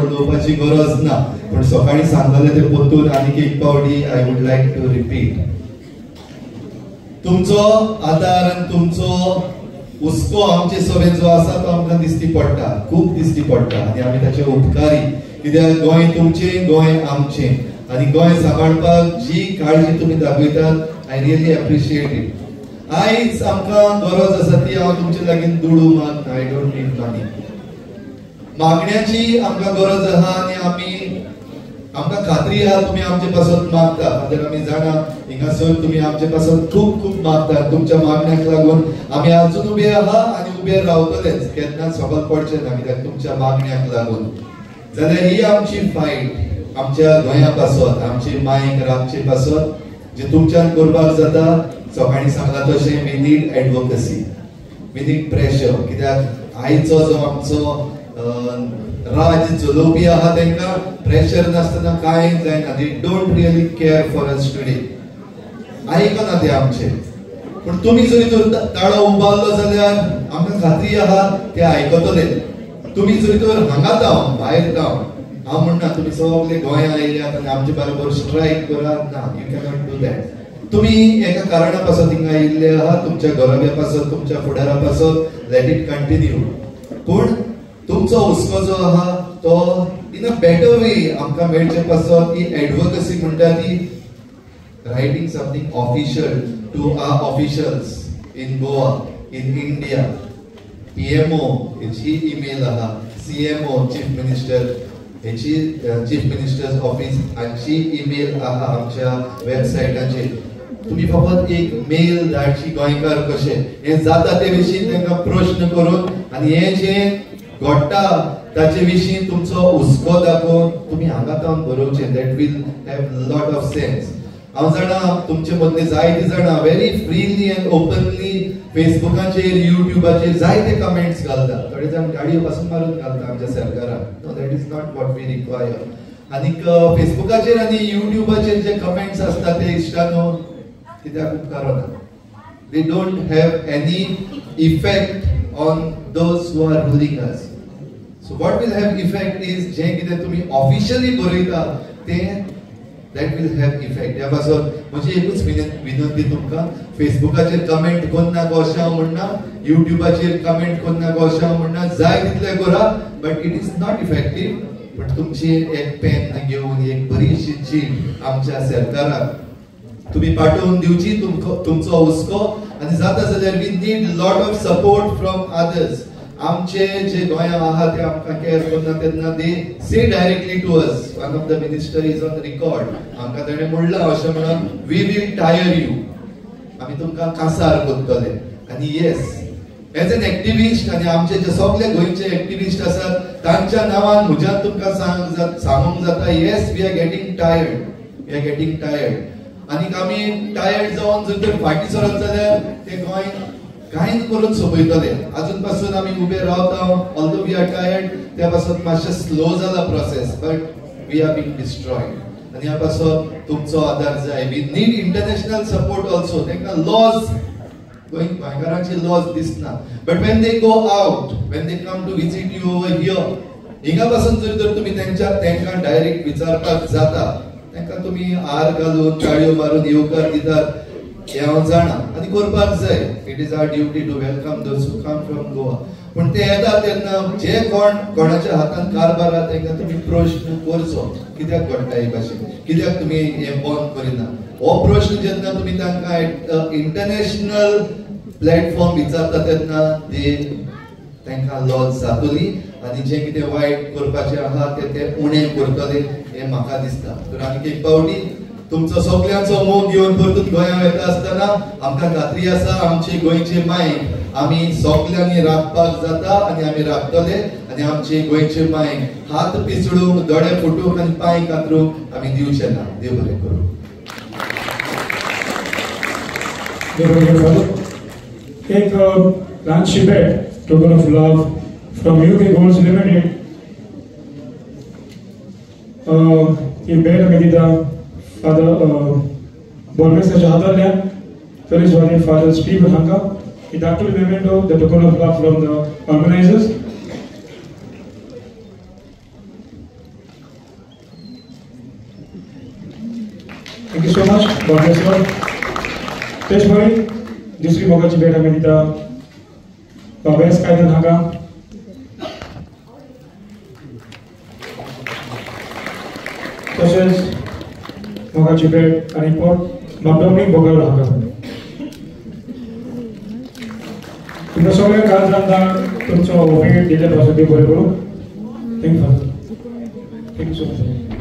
उलोवपाची गरज ना, पण सकाळी सांगले ते परतून आनीक एक पावटी I would like to repeat. तुमचो आदार आनी तुमचो हुस्को आमचे सभेन जो आसा तो आमकां दिसती पडटा, खूब दिसती पडटा आनी आमी ताचे उपकारी, कित्याक गोंय तुमचें, गोंय आमचें आनी गोंय सांबाळपाक जी काळजी तुमी दाखयतात I really appreciate it. आयज आमकां गरज आसा ती हांव तुमचे लागीं दुडू मागना, I don't need money. मागण्याची आमकां गरज आहा आनी आमी आमकां खात्री आहा तुमी आमचे पासत मागता, कित्याक आमी जाणा हिंगासर तुमी आमचे पासत खूब खूब मागता. तुमच्या मागण्याक लागून आमी आजून उबे आहा आनी उबे रावतलेच, केन्नाच सकल पडचे ना, कित्याक तुमच्या मागण्याक लागून. जाल्यार ही आमची फायट आमच्या गोंया पासत, आमची मायक राखचे पासत जे तुमच्यान करपाक जाता. सकाळी सांगला तशें we need advocacy, we need pressure, कित्याक आयचो जो आमचो राज चलोवपी आहा तांकां प्रेशर नासतना कांय जायना. They don't really care for us today, आयकना ते आमचे. पूण तुमी जरी तर ताळो उबारलो जाल्यार आमकां खात्री आहा ते आयकतले. तुमी जरी तर हांगा जावन भायर जावन, हांव म्हणना तुमी सगळे गोंया आयल्यात आनी आमचे बरोबर स्ट्रायक करात ना, you cannot do that. तुमी एका कारणा पासत हिंगा आयिल्ले आहा, तुमच्या घराब्या पासत, तुमच्या फुडारा पासत, let it continue. पूण तुमचो हुस्को जो आहा तो इन अ बेटर वे आमकां मेळचे पासत ही एडवोकसी म्हणटा ती writing something official to our officials in Goa, in India. PMO हेची ईमेल आहा, CMO chief minister हेची चीफ मिनिस्टर्स ऑफिस हांची ईमेल आहा आमच्या वेबसायटाचेर. तुमी फकत एक मेल धाडची गोंयकार कशें हें जाता ते विशीं तांकां प्रश्न करून आनी हें जें घडटा ताचे विशीं तुमचो हुस्को दाखोवन तुमी हांगा तावन बरोवचें. That will have lot of sense. हांव जाणा तुमचे मदले जायते जाणां व्हेरी फ्रीली अँड ओपनली फेसबुकाचेर, युट्यूबाचेर जायते कमेंट्स घालता. थोडे जाण गाडयो पासून मारून घालता आमच्या सरकाराक. No, that is not what we require. आनीक फेसबुकाचेर आनी युट्यूबाचेर जे कमेंट्स आसता ते इश्टानो कित्याक उपकारना. They don't have any effect on those who are ruling us. So what will have effect is जे कितें तुमी ऑफिशियली बरयता तें, that will have effect. ह्या पासत म्हजी एकूच विनंती तुमकां, फेसबुकाचेर कमेंट करनाका अशें हांव म्हणना, युट्यूबाचेर कमेंट करनाका अशें हांव म्हणना, जाय तितलें करा, but it is not effective. पण तुमची एक पेन घेवन एक बरीशी चीट आमच्या सरकाराक तुमी पाठोवन दिवची, तुमचो हुस्को. आनी जाता जाल्यार we need lot of support from others. आमचे जे गोंया आहा ते आमकां केअर करना तेन्ना they say directly to us. One of the minister is on record, आमकां ताणें म्हणलां अशें म्हणून we will tyre you, आमी तुमकां कासार करतले. आनी येस, एज एन एक्टिविस्ट आनी आमचे जे सगळे गोंयचे एक्टिविस्ट आसात तांच्या नांवान म्हज्यान तुमकां सांगूंक जाता, yes we are getting tired, we are getting tired. आनीक आमी टायर्ड जावन जर तर फाटीं सरत जाल्यार ते गोंय कांय करून सोंपयतले. आजून पासून आमी उबे रावता, ऑल्दो we are tired, त्या पासून मातशें स्लो जाला process, but we are being destroyed. आनी ह्या पासून तुमचो आदार जाय. We need international support also. तांकां लॉज, गोंयकारांचे लॉज दिसना, but when they go out, when they come to visit you over here, हिंगा पासून जर तर तुमी तांकां डायरेक्ट विचारपाक जाता, तांकां तुमी हार घालून टाळयो मारून येवकार दितात हें हांव जाणा आनी करपाक जाय. It is our duty to welcome those who come from Goa. पूण ते येतात तेन्ना जे कोण कोणाच्या हातान कारभार आहा तांकां तुमी प्रश्न करचो, कित्याक घडटा हे भाशेन, कित्याक तुमी हें बंद करिना. हो प्रश्न जेन्ना तुमी तांकां इंटरनॅशनल प्लॅटफॉर्म विचारता तेन्ना ते तांकां लॉज जातली आनी जें कितें वायट करपाचें आहा ते ते उणें करतले हें म्हाका दिसता. तर आनीक एक पावटी तुमचो सगळ्यांचो मोग घेवन परतून गोंया वता आसतना आमकां खात्री आसा आमचे गोंयचे मायक आमी सगळ्यांनी राखपाक जाता आनी आमी राखतले. आनी आमचे गोंयचे मायक हात पिसडूंक, दोळे फुटूंक आनी पांय कातरूंक आमी दिवचे ना. देव बरें करूं. एक ल्हानशी भेट, token of love from UK Golds Limited. ही भेट आमी दिता फादर बोलमेसाच्या हातांतल्यान फेलिस वाले फादर स्टीवन हांगा. ही धाकटुली memento, the token of love from the organisers. much. God bless you all. तेच बरी दुसरी मोगाची भेट आमी दिता बाबेस कायदन हांगा. तशेंच मोगाची भेट आनी पोट बाब डॉमनीक बोगालो हांगा. तुमकां सगळ्या काळजान तुमचो वेळ दिल्ले पासून देव बरें करूं. Thank you father. Thank you so much.